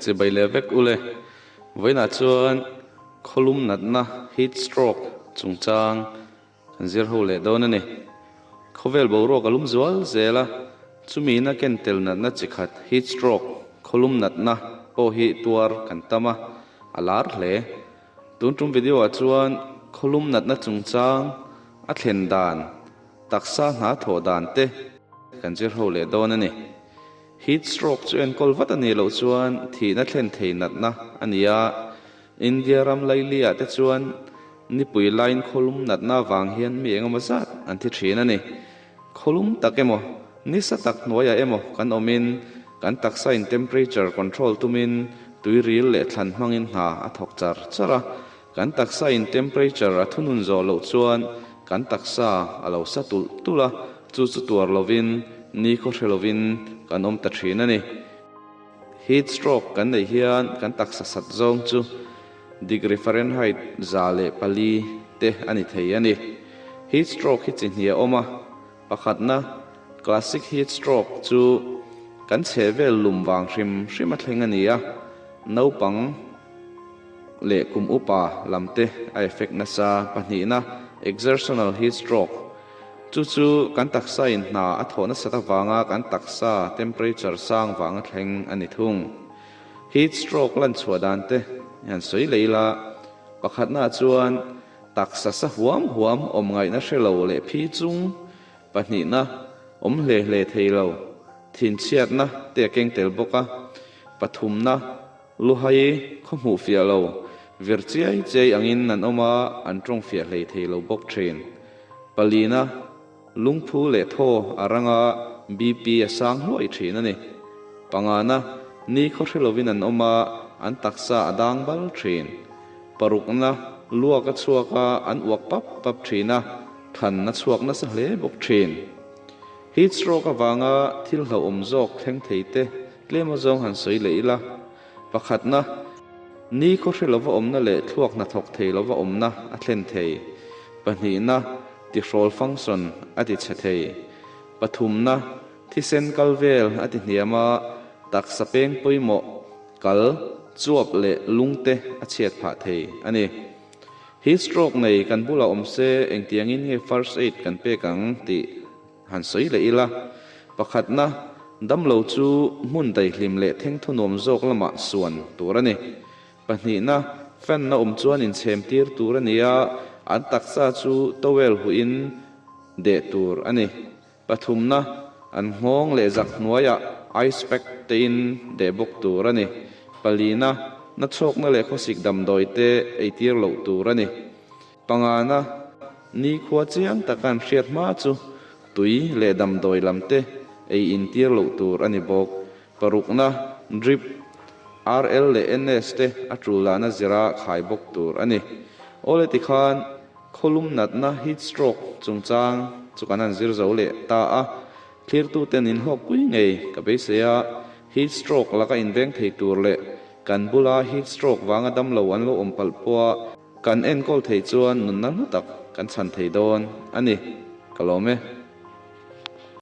Chibai leh vek ule. Vawiinah chuan khawlum natna, heat stroke, chungchang kan zir ho leh dawn a ni. Khawvel boruak a lum zual zel a, chumi ina ken tel natna chi khat heat stroke, khawlum natna, pawh hi tuar kan tam a, a lar hle. Tun tum video ah chuan khawlum natna chungchang a thlen dan, taksa hna thawh dan te kan zir ho leh dawn a ni. Heat stroke chu enkawl vat a nih loh chuan thihna thlen thei natna a ni a, India ram laili ah te chuan nipui laiin khawlum natna avang hian mi engemaw zat an thi thin a ni. Khawlum tak emaw, nisa tak hnuaiah emaw kan awmin kan taksa in temperature control tumin tuiril leh thlan hmangin hna a thawk char char a, kan taksa in temperature a thunun zawh loh chuan kan taksa a lo sa tulh tulh a, chu chu tuar lovin nikhaw hre lovin kan awm ta thin a ni. Heat stroke kan neih hian kan taksa sat zawng chu degree Fahrenheit 104 te a ni thei a ni. Heat stroke hi chi hnih a awm a, pakhatna classic heat stroke chu kan chhehvel lum vang hrim hrim a thleng a ni a, naupang leh kum upa lam te a effect nasa. Pahnihna exertional heat stroke Chu chu kan taksa in hna a thawh nasat avanga kan taksa temperature sang vanga thleng a ni thung. Heat stroke lan chhuah dan te hian sawi leh ila, pakhatnaah chuan taksa sa huam huam awm ngaihna hre lo leh phi chung, pahnihna awm hle hle thei lo, thinchhiatna te a keng tel bawk a, pathumna Luhai khaw hmuh fiah lo, vir chiai chiai angin an awm a, an tawng fiah hlei thei lo bawk thin. Palina, lungphu leh thaw a rang a, BP a sang hluai thin a ni. Pangana, ni khaw hre lovin an awm a, an taksa a dang bal thin. Parukna, luak a chhuak a, an uak pap pap thin a, thlan a chhuak nasa hle bawk thin. Heat stroke avanga thil hlauhawm zawk thleng thei te Tlem a zawng han sawi leh ila, pakhatna, ni khaw hre lova awmna leh thluak hnathawk thei lova awmna a thlen thei. Pahnihna, tihrawl function a ti chhe thei. Pathumna, thisen kal vel a ti hniam a, taksa peng pawimawh, kal, chuap leh lungte a chhiat phah thei a ni. Heat stroke nei kan bulah awm se engtiangin nge first aid kan pek ang tih Han sawi leh ila, pakhatna, damlo chu hmun daihlim leh thengthaw nuam zawk lamah suan tur a ni. Pahnihna, fan-na awm chuan inchhem tir tur a ni a, an taksa chu towel huhin deh tur a ni. Pathumna, an nghawng leh zak hnuaiah ice pack tein deh bawk tur a ni. Palina, nachhawkna leh khawsik damdawi te eitir loh tur a ni. Pangana, nikhua chiang taka an hriat hma chu tui leh damdawi lam te ei intir loh tur a ni bawk. Parukna, drip, RL leh NS te a tul dahna zira khai bawk tur a ni. Awle tikhan khawlum natna, heat stroke, chungchang chu kan han zir zo leh ta a, thlirtuten in hlawkpui ngei ka beisei a, heat stroke laka inveng thei tur leh kan bula heat stroke vanga damlo an lo awm palh pawha, Kan enkawl thei chuan nunna hlu tak kan chhan thei dawn a ni. Ka lawm e.